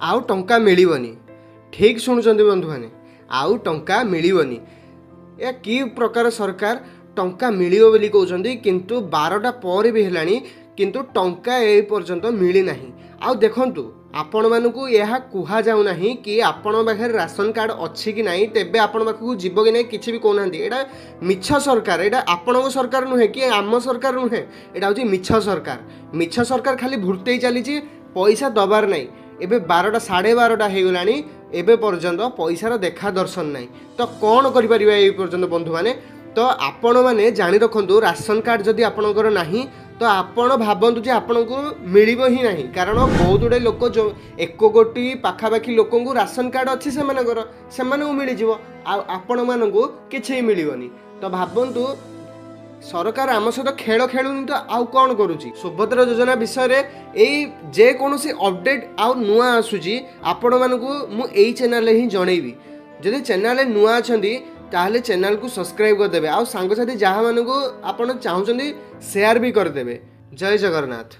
ଆଉ ଟଙ୍କା ମିଳିବନି। ଠିକ୍ ଶୁଣୁଛନ୍ତି ବନ୍ଧୁମାନେ, ଆଉ ଟଙ୍କା ମିଳିବନି। ଏ କି ପ୍ରକାର ସରକାର? ଟଙ୍କା ମିଳିବ ବୋଲି କହୁଛନ୍ତି, କିନ୍ତୁ 12ଟା ପରେ ବି ହେଲାଣି, କିନ୍ତୁ ଟଙ୍କା ଏ ପର୍ଯ୍ୟନ୍ତ ମିଳିନାହିଁ। ଆଉ ଦେଖନ୍ତୁ, ଆପଣମାନଙ୍କୁ ଏହା କୁହାଯାଉନାହିଁ କି ଆପଣଙ୍କ ପାଖରେ ରାସନ କାର୍ଡ଼ ଅଛି କି ନାହିଁ, ତେବେ ଆପଣଙ୍କ ପାଖକୁ ଯିବ କି ନାହିଁ, କିଛି ବି କହୁନାହାନ୍ତି। ଏଇଟା ମିଛ ସରକାର। ଏଇଟା ଆପଣଙ୍କ ସରକାର ନୁହେଁ କି ଆମ ସରକାର ନୁହେଁ, ଏଇଟା ହେଉଛି ମିଛ ସରକାର। ମିଛ ସରକାର ଖାଲି ଭୁର୍ତେଇ ଚାଲିଛି, ପଇସା ଦେବାର ନାହିଁ। ଏବେ 12ଟା 12:30 ହେଇଗଲାଣି, ଏବେ ପର୍ଯ୍ୟନ୍ତ ପଇସାର ଦେଖା ଦର୍ଶନ ନାହିଁ। ତ କ'ଣ କରିପାରିବା ଏଇ ପର୍ଯ୍ୟନ୍ତ ବନ୍ଧୁମାନେ? ତ ଆପଣମାନେ ଜାଣି ରଖନ୍ତୁ, ରାସନ କାର୍ଡ଼ ଯଦି ଆପଣଙ୍କର ନାହିଁ, ତ ଆପଣ ଭାବନ୍ତୁ ଯେ ଆପଣଙ୍କୁ ମିଳିବ ହିଁ ନାହିଁ। କାରଣ ବହୁତ ଗୁଡ଼ିଏ ଲୋକ, ଯେଉଁ 1 କୋଟି ପାଖାପାଖି ଲୋକଙ୍କୁ ରାସନ କାର୍ଡ଼ ଅଛି ସେମାନଙ୍କର, ସେମାନଙ୍କୁ ମିଳିଯିବ, ଆଉ ଆପଣମାନଙ୍କୁ କିଛି ବି ମିଳିବନି। ତ ଭାବନ୍ତୁ, ସରକାର ଆମ ସହିତ ଖେଳ ଖେଳୁନି ତ ଆଉ କ'ଣ କରୁଛି? ସୁଭଦ୍ରା ଯୋଜନା ବିଷୟରେ ଏଇ ଯେକୌଣସି ଅପଡ଼େଟ୍ ଆଉ ନୂଆ ଆସୁଛି, ଆପଣମାନଙ୍କୁ ମୁଁ ଏଇ ଚ୍ୟାନେଲରେ ହିଁ ଜଣେଇବି। ଯଦି ଚ୍ୟାନେଲରେ ନୂଆ ଅଛନ୍ତି, ତାହେଲେ ଚ୍ୟାନେଲକୁ ସବସ୍କ୍ରାଇବ୍ କରିଦେବେ, ଆଉ ସାଙ୍ଗସାଥି ଯାହାମାନଙ୍କୁ ଆପଣ ଚାହୁଁଛନ୍ତି ସେୟାର ବି କରିଦେବେ। ଜୟ ଜଗନ୍ନାଥ।